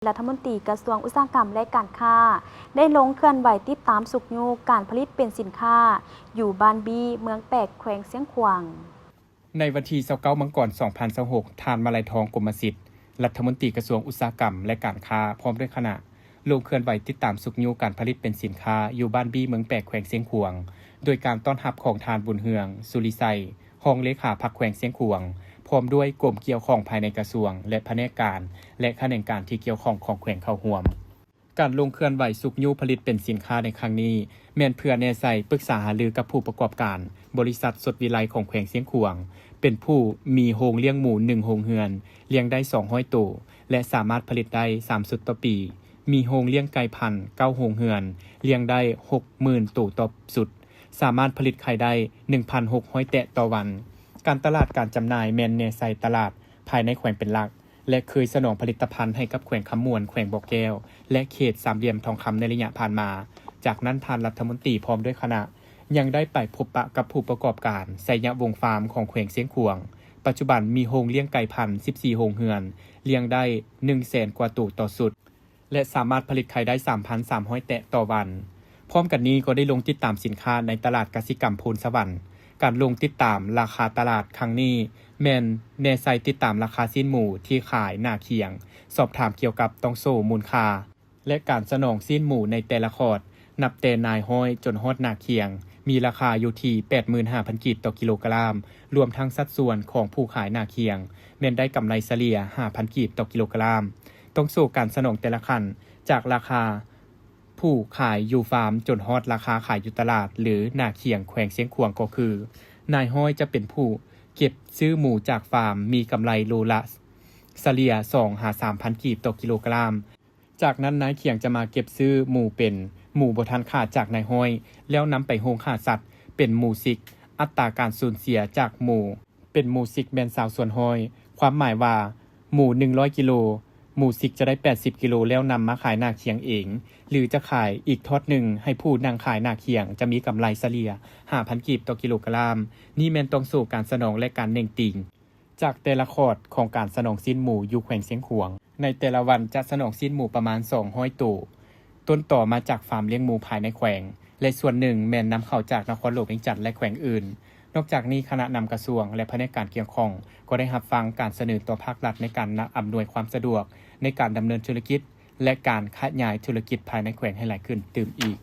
ລັດຖະມົນຕີກະຊວງອຸດສາຫະກຳ ແລະ ການຄ້າ ໄດ້ລົງເຄື່ອນໄຫວຕິດຕາມຊຸກຍູ້ການຜະລິດເປັນສິນຄ້າ ຢູ່ບ້ານບີ ເມືອງແປກ ແຂວງຊຽງຂວາງ. ໃນວັນທີຊາວເກົ້າ ມັງກອນ ສອງພັນຊາວຫົກ ທ່ານ ມາໄລທອງ ກົມມະສິດ ລັດຖະມົນຕີກະຊວງອຸດສາຫະກຳ ແລະ ການຄ້າ ພ້ອມດ້ວຍຄະນະ ລົງເຄື່ອນໄຫວຕິດຕາມຊຸກຍູ້ການຜະລິດເປັນສິນຄ້າ ຢູ່ບ້ານບີ ເມືອງແປກ ແຂວງຊຽງຂວາງ ໂດຍການຕ້ອນຮັບຂອງທ່ານ ບຸນເຮືອງ ສຸລິໄຊ ຮອງເລຂາພັກແຂວງຊຽງຂວາງ ພ້ອມດ້ວຍກົມກ່ຽວຂ້ອງພາຍໃນກະຊວງ ແລະ ພະແນກການ ແລະ ຂະແໜງການທີ່ກ່ຽວຂ້ອງຂອງແຂວງເຂົ້າຮ່ວມ. ການລົງເຄື່ອນໄຫວຊຸກຍູ້ຜະລິດເປັນສິນຄ້າໃນຄັ້ງນີ້ ແມ່ນເພື່ອແນໃສ່ປຶກສາຫາລືກັບຜູ້ປະກອບການ ບໍລິສັດສົດວິໄລຂອງແຂວງຊຽງຂວາງ ເປັນຜູ້ມີໂຮງລ້ຽງໝູໜຶ່ງໂຮງເຮືອນ ລ້ຽງໄດ້ສອງຮ້ອຍໂຕ ແລະ ສາມາດຜະລິດໄດ້ສາມຊຸດຕໍ່ປີ, ມີໂຮງລ້ຽງໄກ່ພັນເກົ້າໂຮງເຮືອນ ລ້ຽງໄດ້ຫົກໝື່ນໂຕຕໍ່ຊຸດ, ສາມາດຜະລິດໄຂ່ໄດ້ໜຶ່ງພັນຫົກຮ້ອຍແຕະຕໍ່ວັນ. ການຕະຫຼາດການຈຳໜ່າຍແມ່ນແນໃສ່ຕະຫຼາດພາຍໃນແຂວງເປັນຫຼັກ ແລະ ເຄີຍສະໜອງຜະລິດຕະພັນໃຫ້ກັບແຂວງຄຳມ່ວນ, ແຂວງບໍ່ແກ້ວ ແລະ ເຂດສາມຫຼ່ຽມທອງຄຳໃນໄລຍະຜ່ານມາ. ຈາກນັ້ນທ່ານລັດຖະມົນຕີພ້ອມດ້ວຍຄະນະ ຍັງໄດ້ໄປພົບປະກັບຜູ້ປະກອບການໄຊຍະວົງຟາມຂອງແຂວງຊຽງຂວາງ, ປັດຈຸບັນມີໂຮງລ້ຽງໄກ່ພັນສິບສີ່ໂຮງເຮືອນ, ລ້ຽງໄດ້ໜຶ່ງແສນກວ່າໂຕຕໍ່ຊຸດ ແລະ ສາມາດຜະລິດໄຂ່ໄດ້ສາມພັນສາມຮ້ອຍແຕະຕໍ່ວັນ. ພ້ອມກັນນີ້ກໍໄດ້ລົງຕິດຕາມສິນຄ້າໃນຕະຫຼາດກະສິກຳໂພນສະຫວັນ. ການລົງຕິດຕາມລາຄາຕະຫຼາດຄັ້ງນີ້ ແມ່ນແນໃສ່ຕິດຕາມລາຄາຊີ້ນໝູທີ່ຂາຍໜ້າຄຽງ, ສອບຖາມກ່ຽວກັບຕ່ອງໂສ້ມູນຄ່າ ແລະ ການສະໜອງຊີ້ນໝູໃນແຕ່ລະຂອດ, ນັບແຕ່ນາຍຮ້ອຍຈົນຮອດໜ້າຄຽງ, ມີລາຄາຢູ່ທີ່ແປດໝື່ນຫ້າພັນກີບຕໍ່ກິໂລກຣາມ, ລວມທັງສັດສ່ວນຂອງຜູ້ຂາຍໜ້າຄຽງ ແມ່ນໄດ້ກຳໄລສະເລ່ຍຫ້າພັນກີບຕໍ່ກິໂລກຣາມ. ຕ່ອງໂສ້ການສະໜອງແຕ່ລະຂັ້ນ ຈາກລາຄາຜູ້ຂາຍຢູ່ຟາມຈົນຮອດລາຄາຂາຍຢູ່ຕະຫຼາດ ຫຼື ໜ້າຄຽງແຂວງຊຽງຂວາງກໍຄື ນາຍຮ້ອຍຈະເປັນຜູ້ເກັບຊື້ໝູຈາກຟາມ ມີກຳໄລໂລລະສະເລ່ຍສອງຫາສາມພັນກີບຕໍ່ກິໂລກຣາມ. ຈາກນັ້ນນາຍຄຽງຈະມາເກັບຊື້ໝູເປັນໝູບໍ່ທັນຂາດຈາກນາຍຮ້ອຍ ແລ້ວນຳໄປໂຮງຂ້າສັດເປັນໝູສິກ. ອັດຕາການສູນເສຍຈາກໝູເປັນໝູສິກແມ່ນຊາວສ່ວນຮ້ອຍ, ຄວາມໝາຍວ່າ ໝູໜຶ່ງຮ້ອຍກິໂລ, ໝູສິກຈະໄດ້ແປດສິບກິໂລ ແລ້ວນຳມາຂາຍໜ້າຄຽງເອງ ຫຼື ຈະຂາຍອີກທອດໜຶ່ງໃຫ້ຜູ້ນັ່ງຂາຍໜ້າຄຽງ ຈະມີກຳໄລສະເລ່ຍຫ້າພັນກີບຕໍ່ກິໂລກຣາມ. ນີ້ແມ່ນຕ່ອງໂສ້ການສະໜອງ ແລະ ການເໜັງຕີງ ຈາກແຕ່ລະຂອດຂອງການສະໜອງຊີ້ນໝູຢູ່ແຂວງຊຽງຂວາງ. ໃນແຕ່ລະວັນຈະສະໜອງຊີ້ນໝູປະມານສອງຮ້ອຍໂຕ, ຕົ້ນຕໍມາຈາກຟາມລ້ຽງໝູພາຍໃນແຂວງ ແລະ ສ່ວນໜຶ່ງແມ່ນນຳເຂົ້າຈາກນະຄອນຫຼວງວຽງຈັນ ແລະ ແຂວງອື່ນ. ນອກຈາກນີ້, ຄະນະນຳກະຊວງ ແລະ ພະແນກການກ່ຽວຂ້ອງ ກໍໄດ້ຮັບຟັງການສະເໜີຕໍ່ພາກລັດໃນການອຳນວຍຄວາມສະດວກໃນການດຳເນີນທຸລະກິດ ແລະ ການຂະຫຍາຍທຸລະກິດພາຍໃນແຂວງໃຫ້ຫຼາຍຂຶ້ນຕື່ມອີກ.